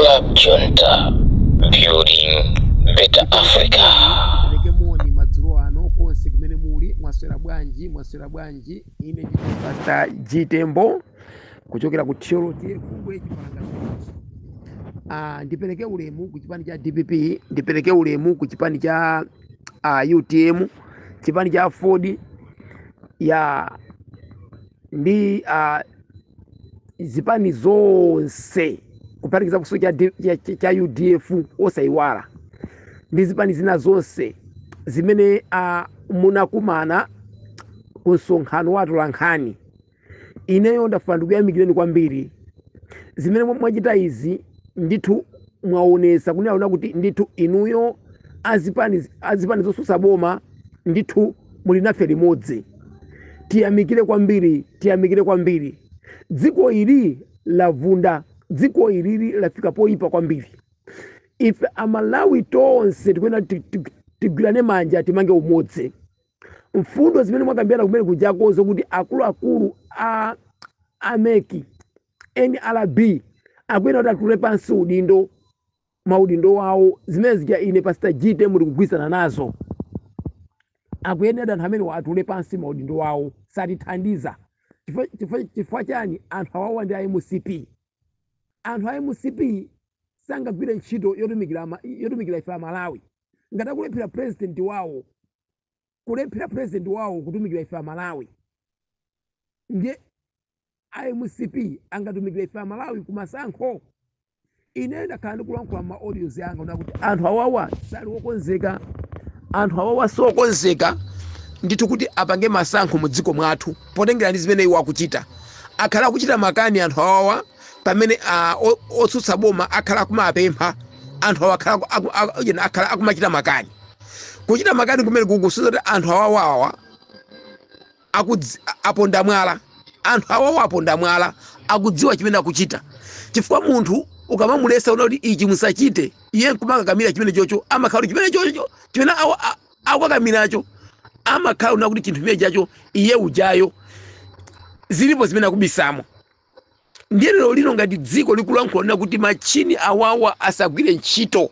Club Junta, building better Africa. Ndipereke moni madzulo ano konse kumene muli. Mwaswera bwanji? Mwaswera bwanji? Ine ndine Pastor G Tembo kuchokera ku Thyolo, T/A Khumbwe, Chipalanga Village. Ndipereke ulemu ku chipani cha DPP, ndipereke ulemu ku chipani cha UTM, chipani cha Ford ya ndi zipani zonse, kuphatikiza kuso cha UDF, osayiwala ndi zipani zina zonse zimene munakumana ku msonkhano wa atolankhani. Ineyo ndafuna ndikuyamikireni kwambiri zimene mwachita izi. Ndithu mwaonesa kunena kuti ndithu inuyo azipani zosusa boma ndithu muli nafe limodzi. Tiyamikire kwambiri, tiyamikire kwambiri. Dziko ili lavunda, dziko ilili lafika poyipa kwambiri. Ife Amalawi tonse tikuyenera tigwirane manja, timange umodzi. Mfundo zimene mwakambirana kumene kujakozo kuti akuluakulu a MEC, NRB akuyenera kuti atule pansi udindo, maudindo wawo, zimene zija ine Pastor G Tembo ndikugwirizana nazo. Akuyenera anthu amene atule pansi maudindo wawo, satithandiza. Chifukwa chani? Anthu awawa ndi a MCP. Anthu a MCP sangagwire ntchito yotumikira ife Amalawi. Ngati akulephera president wawo, kulephera president wawo kutumikira ife Amalawi, ndiye iMCP angatumikira ife Amalawi kumasankho? Ine ndakhala ndikulankhula ma audios anga kuna kuti anthu awawa sali wokonzeka, anthu awawa siokonzeka ndithu kuti apange masankho mu dziko mwathu, potengera ndi zimene iwo akuchita. Akhala akuchita makani anthu awawa pamene otsutsa boma akhala akumapempha. Anthu awa akhala akumachita makani. Kuchita makani kumene kukusuza kuti anthu awawawa aponda mwala. Anthu awawa aponda mwala, akudziwa chimene akuchita, chifukwa munthu ukamamulesa una kuti ichi musachite, iye nkumakakamira chimene chocho, amakhala kuti chimene chocho chimene akukakamiracho, amakhala una kuti chinthu chimene chacho iye ujayo zilipo zimene akubisamo. Ndiye lero lino ngati dziko likulankhula kuti machini awawa asagwire ntchito,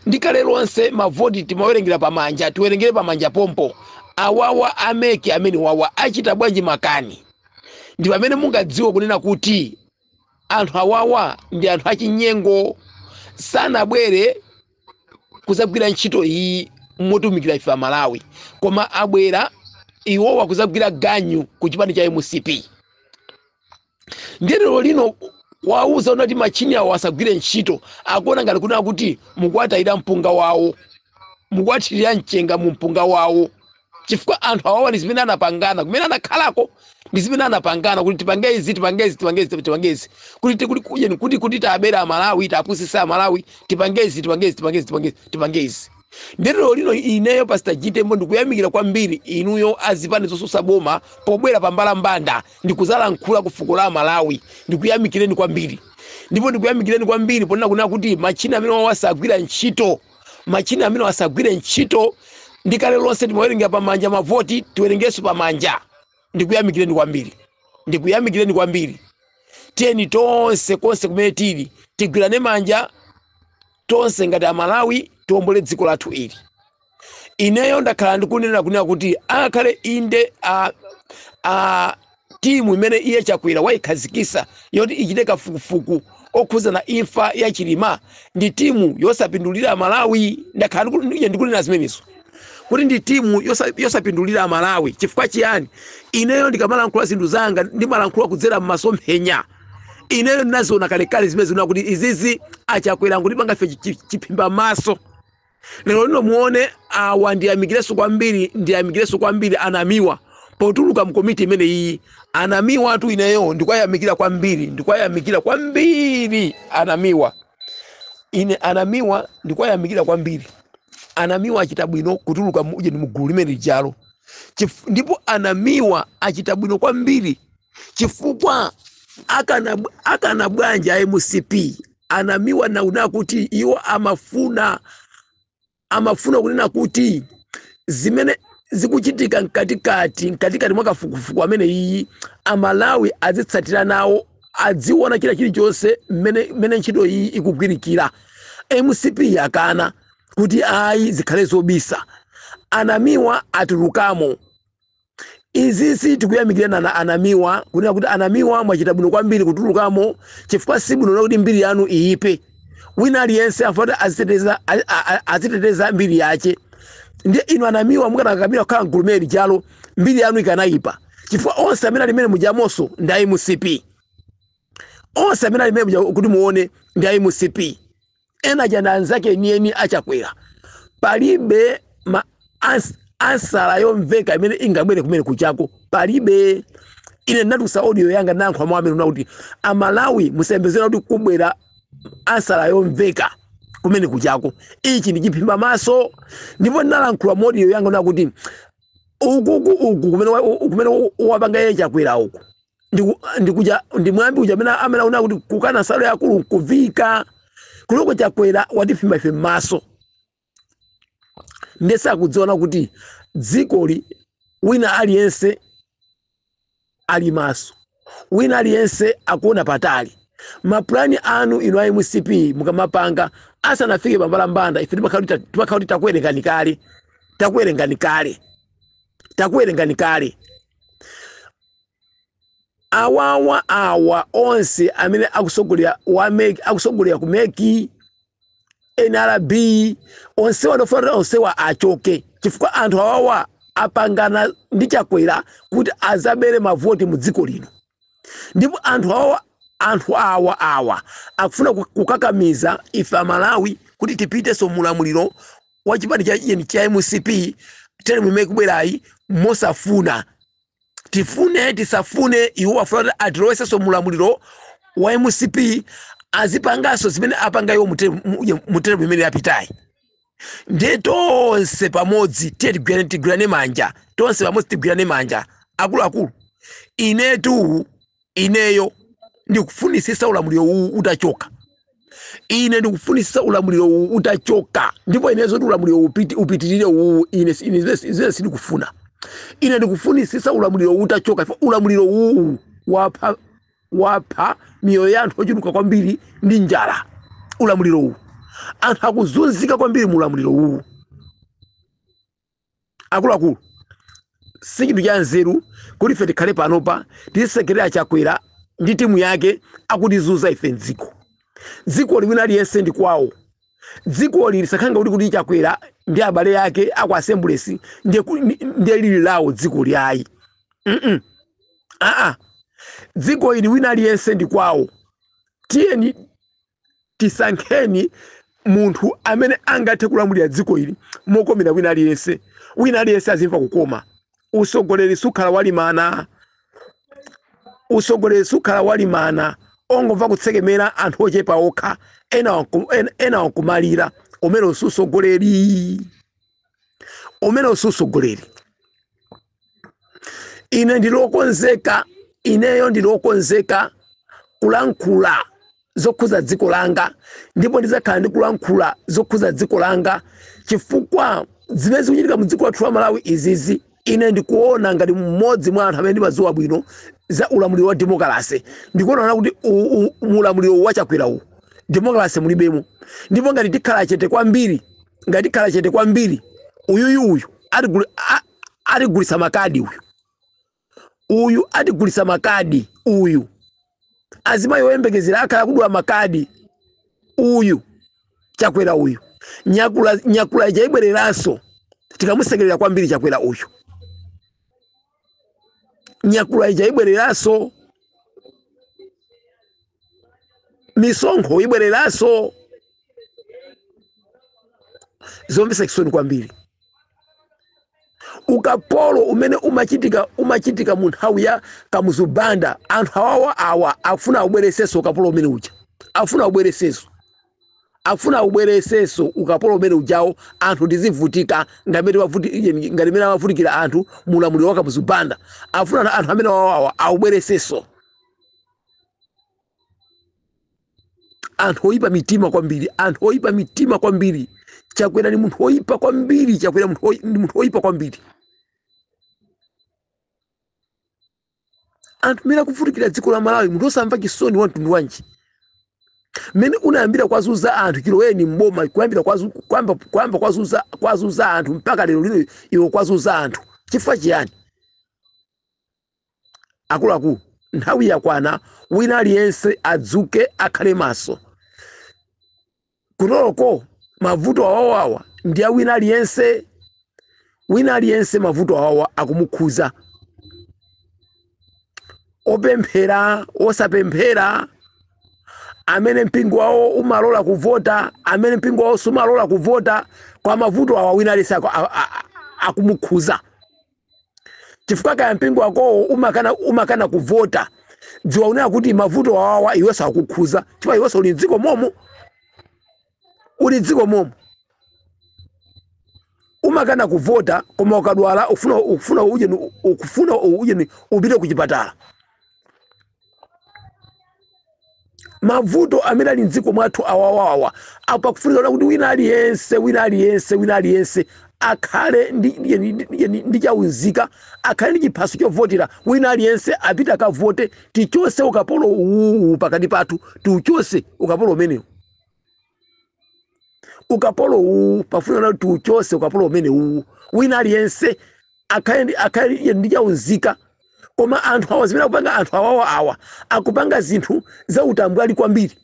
ndi kale lonse mavoti timawerengera pamanja, tiwerengere pamanja pompo. Awawa a MEC amene wawa achita bwanji makani? Ndi pamene mungadziwe kunena kuti anthu awawa ndi anthu achinyengo, sanabwere kuzagwira ntchito iyi motumikira ife Amalawi, koma abwera iwowa kuzagwira ganyu ku chipani cha MCP. Ndiye lero lino wauza unati machini awo asagwire ntchito, akuona ngati kunena kuti mukuwatayira mpunga wawo, mukuwathirira mchenga mu mpunga wawo, chifukwa anthu awawa ndi zimene anapangana kumene anakhalako, ndi zimene anapangana kuti tipange izi, tipange izi, tipange izi, tipange izi, kuti kuti kuti kuti kuti tabera Amalawi, tapusisa Amalawi, tipange izi, tipange izi, tipange izi, tipange izi, tipange izi. Ndiye lero lino ineyo Pastor G Tembo ndikuyamikira kwambiri inuyo azipani zosusa boma pobwera pambalambanda ndikuzalankhula ku fuko la Malawi. Ndikuyamikireni kwambiri, ndipo ndikuyamikireni kwambiri ponena kunena kuti machini amene wawo asagwira ntchito, machini amene asagwire ntchito. Ndi kale lonse timawerengera pamanja mavoti, tiwerengerenso pamanja. Ndikuyamikireni kwambiri, ndikuyamikireni kwambiri. Tiyeni tonse konse kumene tili tigwirane manja tonse ngati Amalawi, tiwombole dziko lathu ili. Ineyo ndakhala ndikunena kunena kuti akhale inde a timu imene iye Chakwera wayikhazikisa yoti ichite kafukufuku okhuzana imfa ya Chilima ndi timu yosapindulira Malawi. Ndakhala ndikunena zimenezo kuti ndi timu yosapindulira Malawi. Chifukwa chiyani? Ineyo ndikamalankhula zinthu zanga ndimalankhula kudzera m'masomphenya. Ineyo ndinaziona kalekale zimene zina kuti izizi aChakwera ngutipanga ife chiphimba maso. Lero lino muone awa. Ndiyamikirenso kwambiri, ndiyamikirenso kwambiri anamiwa potuluka mkomiti imene iyi. Anamiwa tu ineyo ndikwayamikira kwambiri, ndikwayamikira kwambiri anamiwa. Ine anamiwa ndikwayamikira kwambiri. Anamiwa achita bwino kutuluka uje ndi mugulu limene lijalo. Ndipo anamiwa achita bwino kwambiri, chifukwa akana bwanji a MCP anamiwa nauna kuti iwo amafuna kunena kuti zimene zikuchitika mkatikati mwa kafukufuku amene iyi Amalawi azitsatira nawo. Adziona china chilichonse mmene ntchito iyi ikugwirikira. MCP yakana kuti ayi, zikhale zobisa. Anamiwa atulukamo. Izizi tikuyamikirana na anamiwa, kunena kuti anamiwa mwachita bwino kwambiri kutulukamo, chifukwa si bwino kuti mbiri yanu iyipe. Wina aliyense afuna aziteteza mbiri yache. Ndiye inu anamiwa mukanakakamira kukhala mgulu mene lijalo, mbiri yanu ikanayipa, chifukwa onse amene ali mene mujamonso ndi a MCP. Onse amene ali mene muja kuti muone ndi a MCP. Ena aja ndi anzake enieni achakwera. Palibe ma answer yomveka imene ingabwere kumene kuchako, palibe. Ine ndinatulutsa audio yanga, ndinayankhula mawu amene kuti Amalawi musayembekezere kuti kubwera answer yomveka kumene kuchako. Ichi ndi chiphimba maso. Ndipo ndinalankhula mu audio yanga kuti ukuku uku kumene wapanga iye Chakwera uku ndikuja ndi mwambi uja amene aona kuti kukana nsalu yakulu nkuvika kuloko. Chakwera watiphimba ife m'maso, ndiye sakudziona kuti dzikoli wina aliyense ali maso, wina aliyense akuona patali. Mapulani anu inu a MCP mukamapanga, asanafike pambalambanda, ife timakhala kuti takuwerengani kale, takuwerengani kale, takuwerengani kale. Awawa awa onse amene akusogolera wa MEC, akusogolera ku MEC, NRB, onsewa ndofuna onsewa achoke, chifukwa anthu awawa apangana ndi Chakwera kuti azabere mavoti mu dziko lino. Ndipo anthu awawa, anthu awa awa akufuna kukakamiza ife Amalawi kuti tipitenso mulamuliro wa chipani cha MCP term imene ikubwerayi. Mosafuna, tifune tisafune, iwo afuna kuti atilowesenso mulamuliro wa MCP, azipanganso zimene apanga iwo mu term imene yapitayi. Ndiye tonse pamodzi tiye tigwirane manja, tonse pamodzi tigwirane manja. Akuluakulu, inetu ineyo ndikufunisisa ulamuliro uwu utachoka. Ine ndikufunisisa ulamuliro uwu utachoka. Ndipo inezo kuti ulamuliro upitirire uwu, ine zimene sindikufuna. Ine ndikufunisisa ulamuliro uwu utachoka, chifukwa ulamuliro uwu wapha miyoyo ya anthu ochuluka kwambiri ndi njala. Ulamuliro uwu, anthu akuzunzika kwambiri mu ulamuliro uwu. Akuluakulu, si chinthu cha nzeru kuti ife tikhale panopa tizisekerera Chakwera ndi timu yake akutizunza ife mdziko. Dziko wina aliyense ndi kwawo. Dzikoli lisakhale kuti Chakwera ndi abale ake aku Assemblies ndiye lili lawo dziko lyayi. Aa, dziko ili wina aliyense ndi kwawo. Tiyeni tisankheni munthu amene angathe kulamulira dziko ili mokomera wina aliyense, wina aliyense azimva kukoma. Usogoleri sukhala walimana, usogoleri sukhala walimana ongomva kutsekemera anthu ochepa okha, ena wankumalira. Umene usogoleri, umene usogoleri. Ine ndilokonzeka, ineyo ndilokonzeka kulankhula zokhuza dziko langa, ndipo ndidzakhala ndikulankhula zokhuza dziko langa, chifukwa zimene zikuchitika mu dziko lathu la Malawi izizi, ine ndikuona ngati mmodzi mwa anthu amene ndimadziwa bwino za ulamuliro wa democracy, ndikuona kuti mulamuliro wachakwera uwu democracy mulibemo. Ndipo ngati tikhala chete kwambiri, ngati tikhala chete kwambiri, uyuyu uyu atigulitsa makadi uyu, uyu atigulitsa makadi uyu. Azimayi oyembekezera akhala kudula makadi uyu Chakwera uyu. Nyakula nyakula ija ibwereranso tikamusekerera kwambiri Chakwera uyu. Nyakula ija ibwereranso, misonkho ibwereranso. Zomvetsa chisoni kwambiri. Ukapolo umene umachitika mu nthawi ya Kamuzu Banda, anthu awawa awa akufuna abweresenso ukapolo umene uja, akufuna abweresenso, akufuna abweresenso ukapolo umene ujawo. Anthu tizivutika ngati mmene amavutikira anthu mulamuliro wa Kamuzu Banda. Akufuna anthu amene awawa aubweresenso. Anthu oyipa mitima kwambiri, anthu oyipa mitima kwambiri. Chakwera ni munthu oyipa kwambiri. Chakwera ndi munthu oyipa kwambiri. Anthu mmene akuvutikira dziko la Malawi, munthu osamva chisoni wa mtundu wanji? Mmene unayambira kwazuza anthu chiloweni mboma, kuyambira kuyamba kwazuza anthu mpaka lero lino, iwe kwazuza anthu chifukwa chiyani? Akuluakulu, nthawi yakwana, wina aliyense adzuke, akhale maso. Kutoloko mavuto awawawa ndi a wina aliyense, wina aliyense mavuto awawa akumukhuza, opemphera, osapemphera, amene mpingo wawo umalola kuvota, amene mpingo wawo sumalola kuvota, kwa mavuto awa wina aliyense akumukhuza. Chifukwa kaya mpingo wakowo umakana kuvota, dziwa unena kuti mavuto awawa iwenso akukhuza, chifukwa iwenso uli mdziko momo, uli mdziko momo. Umakana kuvota, koma ukadwala ukufuna uje upite ku chipatala. Mavuto amene ali mdziko mwathu awawawa apa kufunika kuti wina aliyense, wina aliyense, wina aliyense akhale ndi chaunzika, akhale ndi chiphaso chovotera. Wina aliyense apite akavote, tichose ukapolo uwu pakati pathu, tiuchose ukapolo umenewu, ukapolo uwu pafunika kuti tiuchose ukapolo umene uwu. Wina aliyense akhale ndi chaunzika. Koma anthu awa zimene akupanga anthu awawa awa akupanga zinthu za utambwali kwambiri.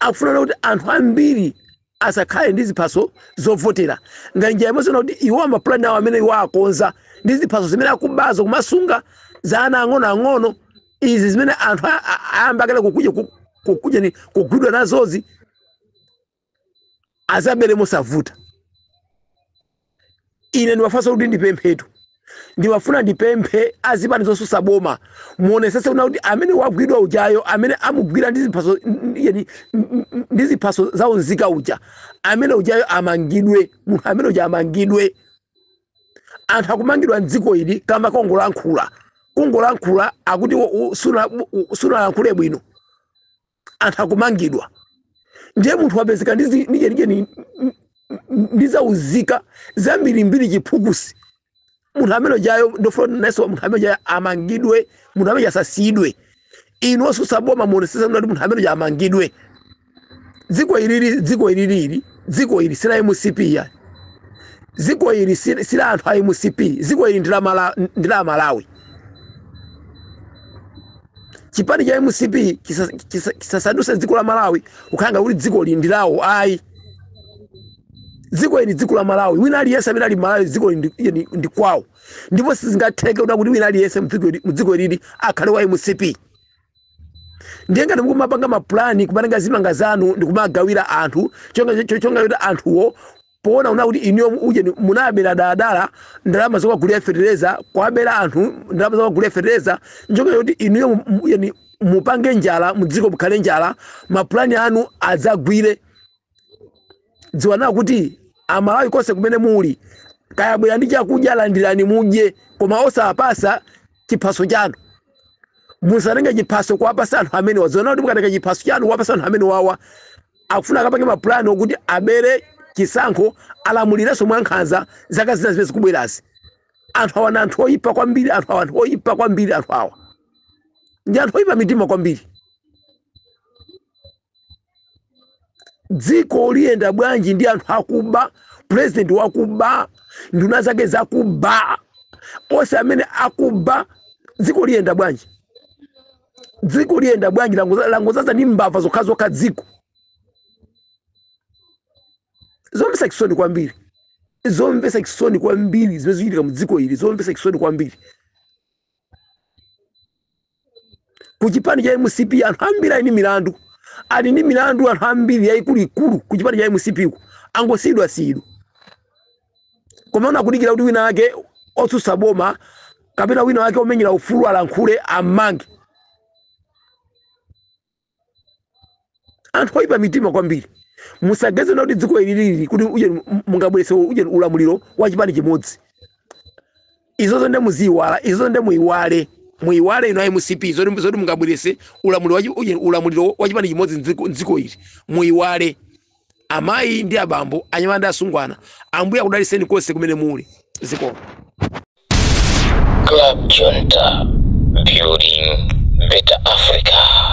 Akufuna kuti anthu ambiri asakhale ndi ziphaso zovotera, ngati njira imodzi kuti iwo amapulani awo amene iwo akonza ndi ziphaso zimene akubazo kumasunga za ana ang'onoang'ono izi zimene anthu ayamba kale kukuja ni kugwidwa nazozi, azabere mosavuta. Ine ndimafunsa kuti ndipemphetu, ndimafuna ndipemphe azipani zosusa boma, muonesese kuti amene wagwidwa ujayo, amene amugwira ndi ziphaso, ndi ziphaso za unzika uja, amene ujayo amangidwe, munthu amene uja amangidwe. Anthu akumangidwa mdziko ili kamba kongolankhula, kungolankhula akuti sunalankhule bwino, anthu akumangidwa. Ndiye munthu wapezeka ndi zaunzika zambirimbiri chiphukusi, munthu amene ujayo ndofuna nayenso munthu amene ujayo amangidwe, munthu amene asasiyidwe. Inu osusa boma muonesese kuti munthu amene uja amangidwe. Dziko ilili, dziko ilili, dziko ili sila MCP ya. Dziko ili sila anthu a MCP, dziko ili ndi la Malawi. Chipani cha MCP chisasandutse dziko la Malawi kukhala kuti dziko ili ndi lawo, ayi. Dziko ili dziko la Malawi, wina aliyense amene ali Malawi dziko ili ndi kwawo. Ndipo sizingatheke kuti wina aliyense mdziko ilili akhale wa MCP. Ndiye ngati mukumapanga mapulani kumatenga zimanga zanu ndi kumagawira anthu, chonga kuti anthuwo poona una kuti inuyo uje munabera daladala ndalama zokagulira fetereza, kuwabera anthu ndalama zokagulira fetereza, nchonga kuti inuyo uje mupange njala mudziko, mukhale njala, mapulani anu adzagwire. Dziwa na kuti Amalawi konse kumene muli, kaya bwera ndi chakudya landirani mudye, koma osapasa chiphaso chanu. Musatenge chiphaso kuwapasa anthu amene wadziona kuti mukatenga chiphaso chanu kuwapasa anthu amene wawa akufuna akapange mapulani okuti abere chisankho, alamulirenso mwankhanza zaka zina zimene zikubwerazi. Anthu awa ndi anthu oyipa kwambiri, anthu awa anthu oyipa kwambiri, anthu awa ndi anthu oyipa mitima kwambiri. Dziko liyenda bwanji ndi anthu akuba, president wakuba, nduna zake zakuba, onse amene akuba, dziko liyenda bwanji? Dziko liyenda bwanji? Langozaza ndi mbava zokhazokha dziko. Zomvetsa chisoni kwambiri, zomvetsa chisoni kwambiri zimene zikuchitika mu dziko ili, zomvetsa chisoni kwambiri. Ku chipani cha MCP anthu ambiri ali ndi milandu, ali ndi milandu anthu ambiri yayikuluikulu ku chipani cha MCP ku angosiyidwa siyidwa. Koma unakudikira kuti wina wake otsutsa boma kapena wina wake omenyera ufulu alankhule ammange. Anthu oyipa mitima kwambiri. Musageze kuti dziko ili lili kuti uje mungabweretse uje ulamuliro wa chipani chimodzi. Izozo nde muziyiwala, izozo nde muyiwale, muyiwale inu a MCP, zoti mungabweretse ulamuliro wa chipani chimodzi mdziko ili muyiwale. Amayi ndi abambo, anyamata ndi asungwana, Ambuye akudalitseni konse kumene muli. Zikomo. Club Junta, Building Better Africa.